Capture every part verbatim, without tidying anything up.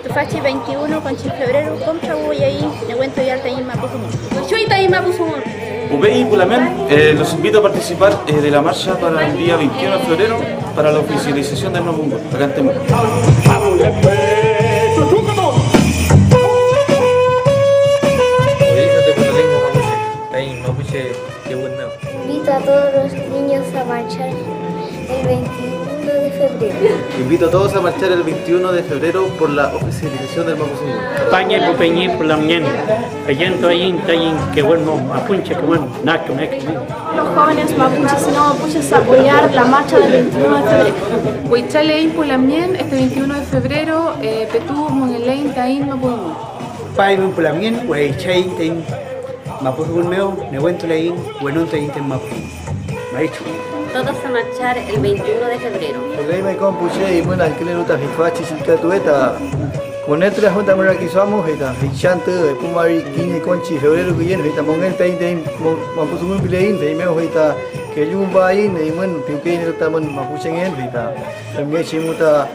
Tüfachi veintiuno konchi febrero, kom trawüyaiñ newentuael taiñ mapu dungun. Chuy taiñ mapu dungun. Pupey, pulamen, eh, los invito a participar, eh, de la marcha para el día veintiuno de febrero para la oficialización del mapu dungun acá en Temuco. Invito a todos los niños a marchar el veintiuno de febrero. Invito a todos a marchar el veintiuno de febrero por la oficialización del mapu dungun. Küpange pu peñi pu lamngen, feyentuaiñ taiñ kewün mo, mapunche kewün, na küme kewün. Los jóvenes mapuches y no mapuches a apoyar la marcha del veintiuno de febrero. Weychaleiñ pu lamngen este veintiuno de febrero, eh, petu mongeleiñ taiñ mapu dungun. Küpaymün pu lamngen, weychaiñ taiñ mapu dungun mew, newentuleiñ, wenuntuaiñ taiñ mapu dungun. Maichu. Todos a marchar el veintiuno de febrero. Feley may kom pu che, eymün allkülelu ta tüfachi chillkatuwe ta koneltulafun tamün rakiduamu, fey ta feychi antü epu mari kiñe konchi febrero küyen, fey ta mongen taiñ taiñ mo-, mapu dungun pileiñ, feymew fey ta kellumupayiñ eymün piwkeyenelu tamün mapuchengen, fey ta femngechi mu ta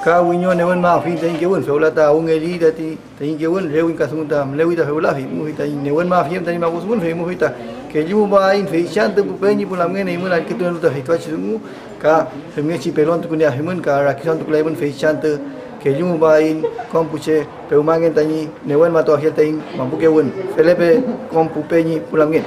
ka wiño newenmafiñ taiñ kewün, fewla ta awüngeli tati taiñ kewün, re wingkadungun ta mülewi ta fewla, fey mu fey taiñ newenmafiel taiñ mapu dungun, fey mu fey ta kellumupayiñ feychi antü pu peñi pu lamngen eymün allkütunolu ta feytifachi dungu, ka femngechi pelontukunieafimün ka rakiduamtukulaymün feychi antü kellumupayiñ kom pu che pewmangen tañi newenmatuafiel taiñ mapu kewün. Felepe kom pu peñi pu lamngen.